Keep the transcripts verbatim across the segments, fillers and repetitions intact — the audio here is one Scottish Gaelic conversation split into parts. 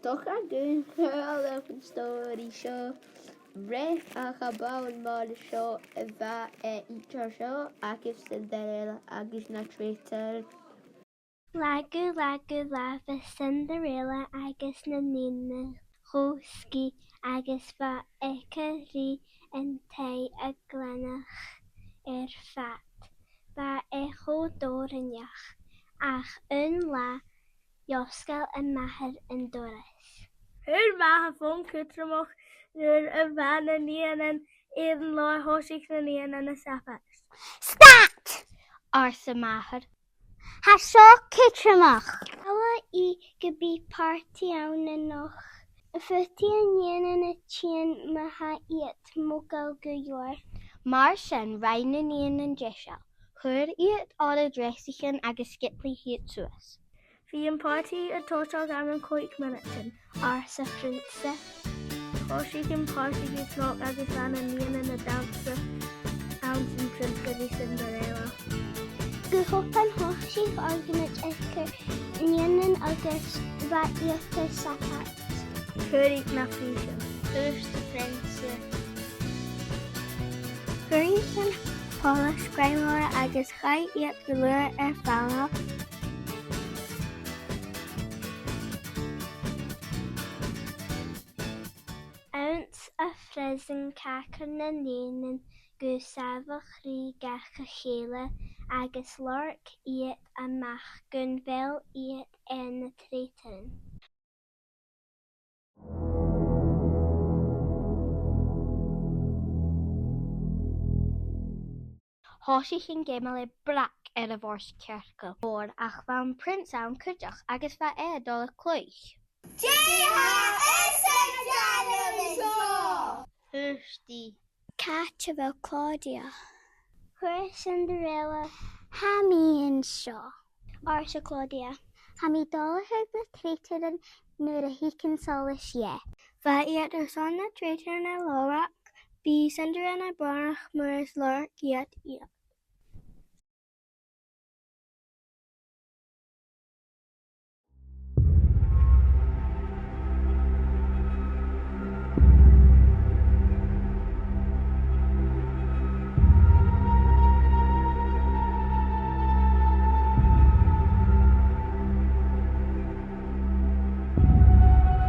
Dòcha gun cuala sibh an stòiridh seo, rud a chaidh a bhith mar seo, a bha e idir seo agus Cinderella agus na traitorean. Lagh gu lagh gu lagh bha Cinderella agus na nigheanan cho sgìth agus bha aice ri an taigh a ghlanadh air fad. Bha e cho doirbh, ach aon latha dh'fhosgail a màthair an doras. Fhuair m' athair fòn cudromach nuair a bha na nigheanan air an làr. Thòisich na nigheanan a' sabaid. Stad! arsa m' athair. Tha seo cudromach. Saoil a bheil pàrtaidh ann a-nochd? Faodaidh na nigheanan a thighinn ma tha iad modhail gu leòr. Mar sin, rinn na nigheanan deiseil. Chuir iad orra dreasaichean agus sgioblaich iad suas. Bidh am pàrtaidh a' tòiseachadh ann an còig mionaidean, arsa Prionnsa. Thòisich am pàrtaidh a' snog agus bha na nigheanan a' dannsa anns an t-sreath ri Cinderella. Gu h-obann thòisich argamaid eadar nigheanan agus bha iad a' sabaid. Cuiridh na prìsean. Thuirt am prionnsa. Chuir iad am poileas gu leòr agus chaidh iad gu lùr air falbh. Anns a' phrìosan, cagair na nigheanan gu sàmhach ri gach a chèile agus lorg iad a-mach gun bheil iad air na traitorean. Thòisich an geama le brag air a' bhòrd-cearcall mhòr, ach bha am prionnsa ann cuideachd agus bha e a' dol a chluich. Dè tha thusa a' dèanamh an seo? thuirt i. Càit a bheil Claudia? Thuirt Cinderella. Tha mi an seo, arsa Claudia. Tha mi a' dol a thoirt na traitorean nuair a thig an solas dheth. Bha iad airson na traitorean a lorg, bidh Cinderella na bhàrr mura lorg iad iad.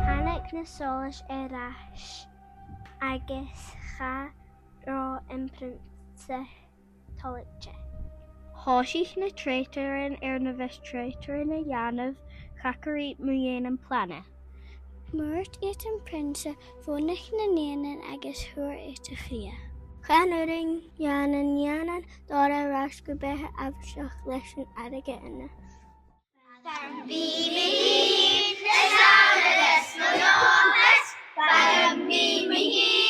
Thàinig na solais air ais agus cha robh am prionnsa toilichte. Thòisich na traitorean air na bhiodh traitorean a dhèanamh, chagairidh mu dheidhinn am plana. Mhurt iad am prionnsa, bhuannaich na nigheanan agus fhuair iad a' chridhe. Chan urrainn dha na nigheanan dòrtadh air ais gu beatha àbhaisteach leis an fhairge a-nis. Far am bi mi, is ann a bhios mo leòr, far am bi mi.